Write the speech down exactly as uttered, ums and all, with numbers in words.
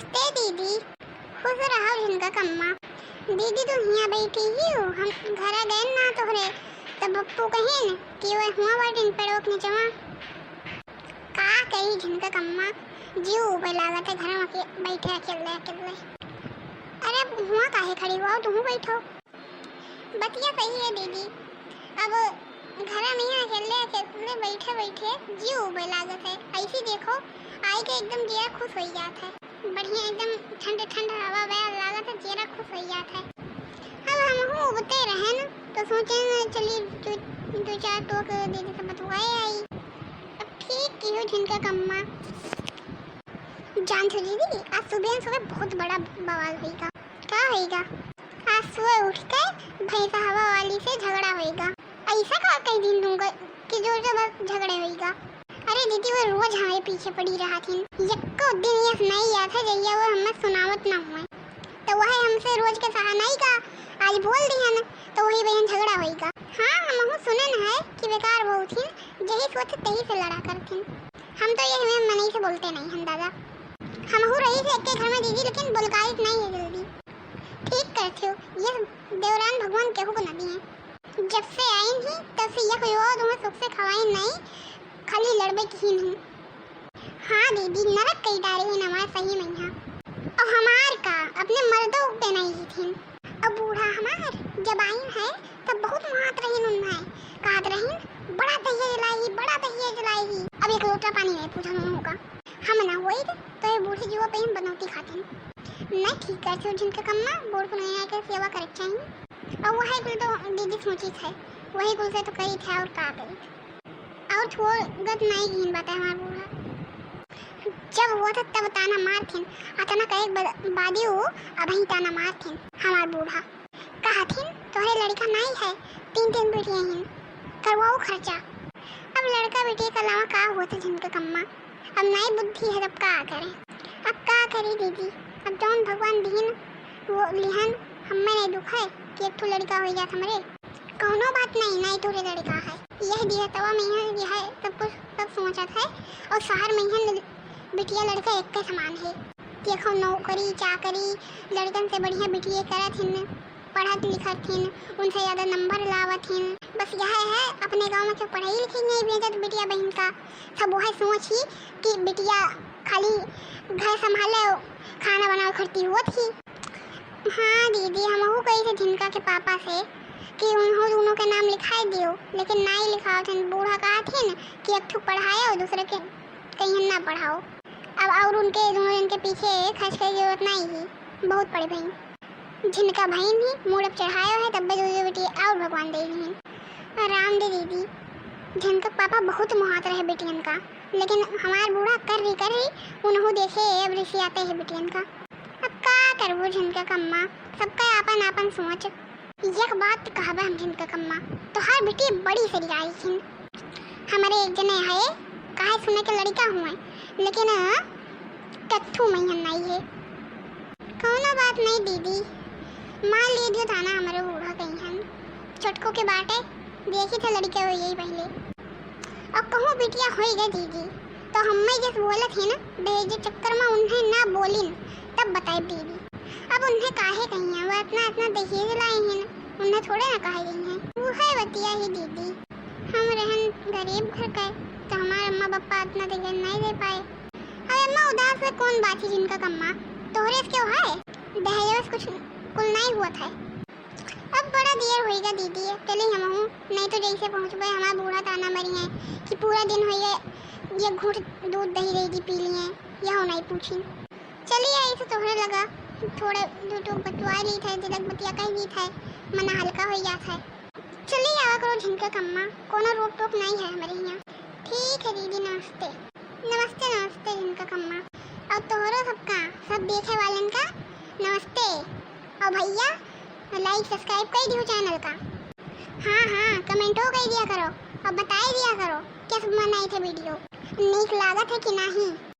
नमस्ते दीदी, खुश रहो झिनका कम्मा। दीदी, तू हियाँ बैठी ही हो, हम घरा गए ना तोहरे, तब पप्पू कहिन कि वह हुआ बाटिन पेड़वा के निचवा। का कही झिनका कम्मा, जीव उबे लागत है घर में के बैठे अकेले अकेले। अरे, अब हुआ काहे खड़ी हुआ हो, तुहू बैठो। बतिया सही है दीदी, अब घर में ही अकेले अकेले बैठे बैठे जीव उबे लागत है। ऐसी देखो, आई के एकदम जिया खुश हो जात है, बढ़िया एकदम ठंड ठंड हवा बया लागत है, जिया खुश हो जात है। अब हमहू उबते रहन तो सोचे न चली दो, दो चार टोक दीदी से बतुआए आई। अब ठीक की हो झिनका कम्मा। जान छो दीदी, आज सुबह सुबह बहुत बड़ा बवाल होइगा। का होइगा? आज सुबह उठ के भैंसा हवा वाली से झगड़ा होइगा। ऐसा का कई दिन दूंगा कि जोर जबरदस्त झगड़े होइगा। अरे दीदी, वो रोज हमारे पीछे पड़ी रहत हिन। यक्को दिन यस नहीं याद है जहिया वो हमें सुनावत ना हुए। तो वह हमसे रोज के सहा नहीं का, आज बोल दिहन तो वही बहन झगड़ा होइगा। हाँ, हमहू सुनन है कि बेकार बहुत हिन, जही सोच तही से लड़ा करथिन। हम तो ये हमें मनई से बोलते नहीं हम दादा। हमहू रही से एक के घर में दीदी, लेकिन बोलकाइत नहीं है जल्दी। ठीक करथियो, ये देवरान भगवान केहू को न दिए। जब से आइन ही तब से यक यो तुम्हें सुख से खवाइन नहीं, खाली लड़बे की ही नहीं। हाँ दीदी, नरक कई डारे ही हमारे सही मैया। और हमार का अपने मर्दों पे नहीं ही थी। अब बूढ़ा हमार जब आइन है तब बहुत मात रहीन उन्हें, कहत रहीन, "बड़ा दहिया जलाई, बड़ा दहिया जलाई।" अब एक लोटा पानी नहीं पूछा उन्हों का। हम ना होई तो ये बूढ़े जुआ पे हम बनौती खाते हैं। नहीं ठीक करते हो झिनका कम्मा, बूढ़ पुरनिया के सेवा करे के चाहिए। और वही कुल तो दीदी सोची थे, वही कुल से तो कही थे और का कही थे। और छोड़ गत नहीं गीन बात है हमार बूढ़ा। जब हुआ था तब ताना मार थिन, अतना कहे के बाद, बादी वो अबही ताना मार थिन हमार बूढ़ा। कहा थिन, "तोहरे लड़का नाई है, तीन तीन बेटियां हिन, करवाओ खर्चा।" अब लड़का बेटी के अलावा का होत झिनका कम्मा? अब नाई बुद्धि है, तब का करे? अब का करी दीदी, अब जौन भगवान दीन वो लिहन, हमें नहीं दुख है कि एक ठो लड़का हो जात हमरे। कौनो बात नहीं, नाई तोहरे लड़का है, यह दिया तवा में यह, यह सब कुछ सब सोचत है। और शहर में यह बिटिया लड़का एक के समान है। देखो, नौकरी चाकरी लड़कन से बढ़िया बिटिया करत हिन, पढ़त लिखत हिन, उनसे ज्यादा नंबर लावत हिन। बस यह है, अपने गांव में क्यों पढ़ाई लिखाई नहीं भेजत बिटिया बहन का। सब वह सोच ही कि बिटिया खाली घर संभाले, खाना बनावे खरती हुआ थी। हाँ दीदी, हमहू कही थे झिनका के पापा से कि उन्हों दोनों के नाम लिखाई दियो, लेकिन नाई लिखावत हिन। बूढ़ा कहत हिन कि एक ठो पढ़ाए और दूसरे के कहीं ना पढ़ाओ। अब और उनके दोनों जन के पीछे खर्च के जरूरत नहीं ही, बहुत पड़े भाई। झिनका भइन ही मूड़ अब चढ़ायो है, तब्बे दूसरी बेटी और भगवान दे ही। राम दे दीदी, झिनका पापा बहुत मुहात रहे बेटियन का, लेकिन हमार बूढ़ा कर रही कर रही उन्हों देखे अब रिसियाते है बेटियन का। अब का करबू झिनका कम्मा, सबका आपन आपन सोच। एक बात कहबे हम झिनका कम्मा, तोहार बेटी बड़ी सरियाई हिन। हमरे एक जने है, काहे सुने के लड़का हुए, लेकिन कत्थू मैहन नहीं है। कौनो बात नहीं दीदी, मार लिए दियो ताना हमरे बूढ़ा कहीं हन। छोटको के बाटे, देखी थे लड़के हो यही पहले। और कहूँ बिटिया होई गए दीदी, तो हम्मे जस बोलत है ना, दहेज चक्कर में उन्हें ना बोलिन, तब बताए दीदी। अब उन्हें काहे कही है, वो इतना, इतना दहेज लाई है ना, उन्हें थोड़े ना कहे गई है। वो है बतिया ही दीदी, हम रहन गरीब घर के, तो हमारे अम्मा पापा इतना दहेज नहीं दे पाए। अरे अम्मा, उदास है कौन बात है झिनका कम्मा, तोहरे से क्यों है, दहेज कुछ कुल नहीं हुआ था। अब बड़ा देर होइगा दीदी, चली हमहू, नहीं तो जैसे पहुँचबे हमार बूढ़ा ताना मरी है कि पूरा दिन होइगा, ये घूंट दूध दही दे दी पी लिए, यह नहीं पूछी। चली आई से तोहरे लगा, थोड़ा दो टोक बतवा ली था, तिलक बतिया कह ली था, मना हल्का हो जात है। चली आवा करो झिनका कम्मा, कोनो रोक टोक नहीं है हमारे यहाँ। ठीक है दीदी, नमस्ते। नमस्ते, नमस्ते झिनका कम्मा। और तोहरो सबका, सब देखे वालन का नमस्ते। और भैया, like subscribe कर दियो channel का। हाँ, हाँ, comment हो कर दिया करो और बताई दिया करो, कैसे बनाई थे video, नीक लागत है कि नहीं।